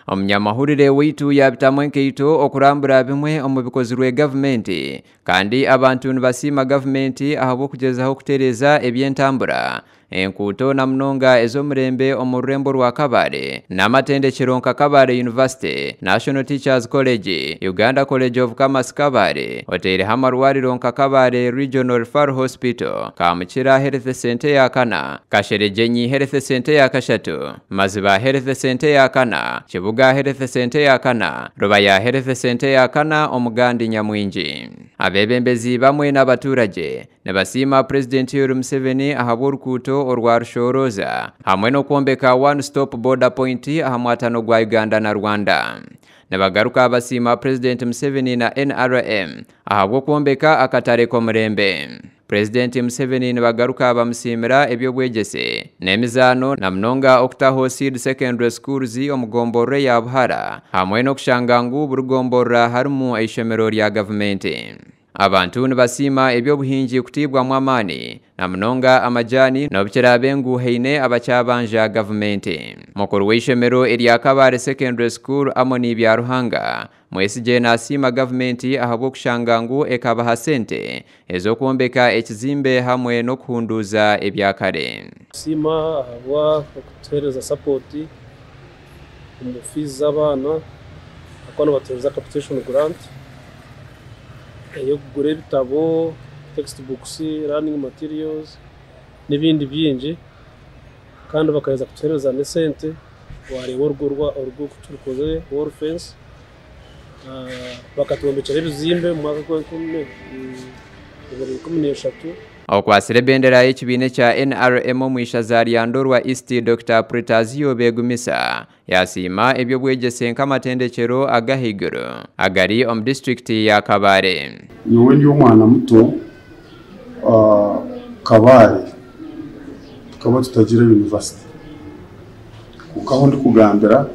Omunyamahurire waitu yaabitamu enkaito okurambura bimwe omu bikozirwe gavumenti kandi abantu nibasiima gavumenti ahabw'okugyezaho kutereeza eby'entambura, enkuuto na munonga ez'omurembe omu rurembo rwa Kabale n'amatendekyero nka Kabale University, National Teachers College, Uganda College of Commerce Kabale, oteireho amarwariro nka Kabale Regional Referral Hospital, Kamukira Health Centre eya kana, Kasheregyenyi Health Centre eya kashatu, Maziba Health Centre eya kana, Kibuga Health Centre eya kana, Rubaya Health Centre eya kana omu gandi nyamwingi. Abeebembezi bamwe n'abaturage nibasiima Purezidenti Yoweri Museveni ahabw'orukuuto orwa Rushooroza hamwe n'okwombeka One Stop Border Point aha mwatano gwa Uganda na Rwanda. Nibagaruka basiima Purezidenti Museveni na NRM ahabw'okwombeka akatare k'omurembe. Purezidenti Museveni nibagaruka bamusiimira eby'obwegyese n'emizaano na munonga okutaho Seed Secondary Schools omu gomborora eya Buhara hamwe n'okushanga ngu buri gomborora harimu eishomero rya gavumenti. Abantu nibasiima eby'obuhingi kutiibwamu amaani na munonga amajani n'obu kiraabe ngu haine abakyabanja gavumenti. Mukuru w'eishomero erya Kabale Secondary School Amoni Byaruhanga Mwesigye nasiima gavumenti ahabw'okushanga ngu ekabaha sente ez'okwombeka ekizimbe hamwe n'okuhunduuza ebyakare. Nitusiima ahabwa okutuheereza support omu fees z'abaana ahakuba nibatuheereza capitation grant ey'okugura ebitabo, text books, learning materials n'ebindi bingi kandi bakaheza kutuheereza n'esente wareeba orugo orugo oku turukozire wall fence. Bakatwombekyera ebizimbe omu mwaka gw'enkumi ibiri ikumi n'eshatu. Okwatsire ebendera y'ekibiina ekya NRM omu ishaza rya Ndorwa East, Dr Protazio Begumisa yasiima eby'obwegyese nk'amatendekyero ag'ahaiguru agari omu disitulikiti ya Kabale. Nyowe ndi omwana muto, Kabale tukaba tutagira university, kwonka aho ndikugambira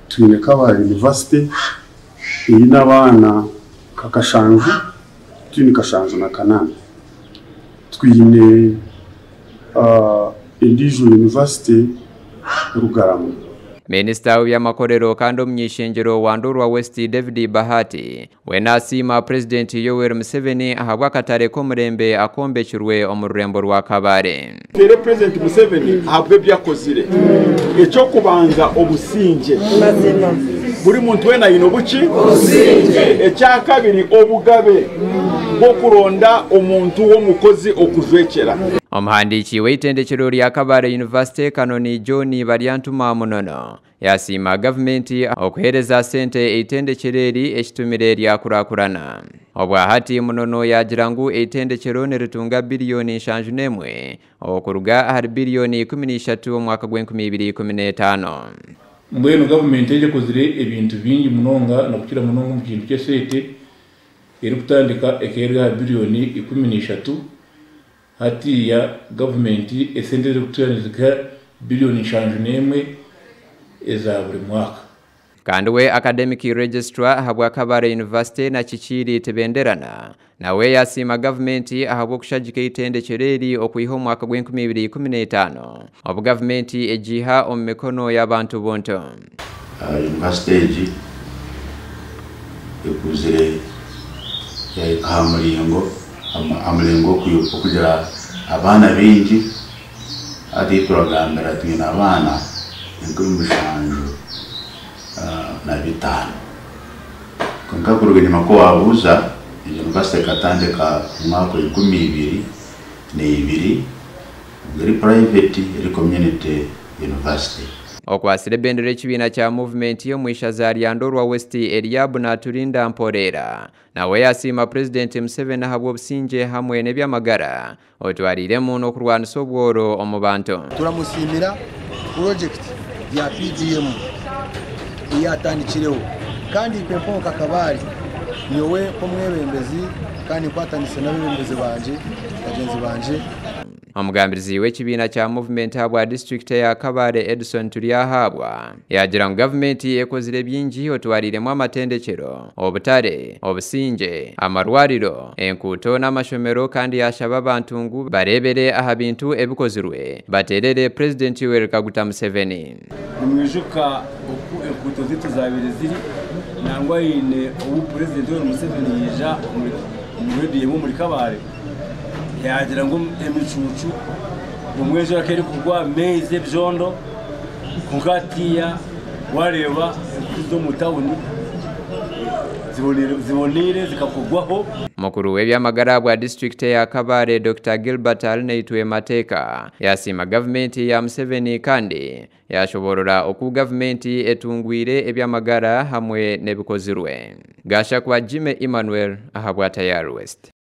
twine Kabale University eine abaana nka 7, twine 78. Twine endiijo university Rugarama. Minisita w'ebyamakorero kandi omuny'ishengyero wa Ndorwa West, David Bahati, we nasiima Purezidenti Yoweri Museveni ahabw'akatare k'omurembe akombekirwe omu rurembo rwa Kabale. Tere President Museveni ahabw'ebyakozire. Ekyokubanza, obusingye, buri muntu weena aine obuki. Ekyakabiri, obugabe bw'okuronda omuntu w'omukozi okujwekyera. Omuhandiiki w'eitendekero rya Kabale University, Kanoni John Baryantuma Munono, yasiima gavumenti okuheereza sente eitendekero eri ekitumire ryakurakurana. Obwahati Munono yagira ngu eitendekero niritunga biliyoni 71 okuruga ahari biliyoni 13 omu mwaka gw'enkumi ibiri ikumi n'etaano. Mbwenu gavumenti egi ekozire ebintu bingi munonga, nokukira munonga omu kintu ky'esente, erikutandika ekeerya aha biliyoni 13. Hatiya gavumenti esente ezirikutuha nizika biliyoni 71 eza buri mwaka. Kandi we academic registrar ahabwa Kabale University, na Kikiiri Tibenderana, nawe yasiima gavumenti ahabw'okushagika eitendekero eri okwiha omu mwaka gw'enkumi ibiri ikumi n'etaano obu gavumenti egiiha omu mikono y'abantu buntu. University egi ekuzire yahika aha muringo okugira abaana baingi. Hati turagambira twine abaana 7500, kwonka kuruga enyima ko wabuuza, university ekatandika omu mwaka 2002, eri private, eri community university. Okwasire ebendera y'ekibiina kya Movement omu ishaza rya Ndorwa West, Eliabu Naturinda Mporera, nawe yasiima Purezidenti Museveni ahabw'obusingye hamwe n'ebyamagara, otwariiremu n'okurwanisa obworo omu bantu. Turamusiimira project ya PDM eyatandikireho, kandi itwe nka Kabale, nyowe nk'omwebembezi kandi nkwatanise n'abebembezi bangye, bagyenzi bangye. Omugambirizi w'ekibiina kya Movement ahabwa disiturikiti eya Kabale Edson Turyahabwa yaagira ngu gavumenti ekozire bingi otwariiremu amatendekyero, obutare, obusingye, amarwariro, enkuuto n'amashomero kandi yashaba abantu ngu bareebere aha bintu ebikozirwe bateerere Purezidenti Yoweri Kaguta Museveni. Nimwijuka oku enkuuto zaitu zabaire ziri nangwa haine obu Purezidenti Yoweri Museveni yaija omuri rediyo emwe omuri Kabale yagira ngu emicuucu obumwe enjura ku erikugwa amaizi ebyondo kwonka hatiiya wareeba enkuuto z'omu tawuni ziboneire zikakorwaho. Mukuru w'eby'amagara bwa disiturikiti eya Kabale Dokita Gilbert Arinaitwe Mateeka yasiima gavumenti ya Museveni kandi yashoborora oku gavumenti etungwire eby'amagara hamwe n'ebikozirwe. Gashakwa Jimmy Emmanuel ahabwa Tayari West.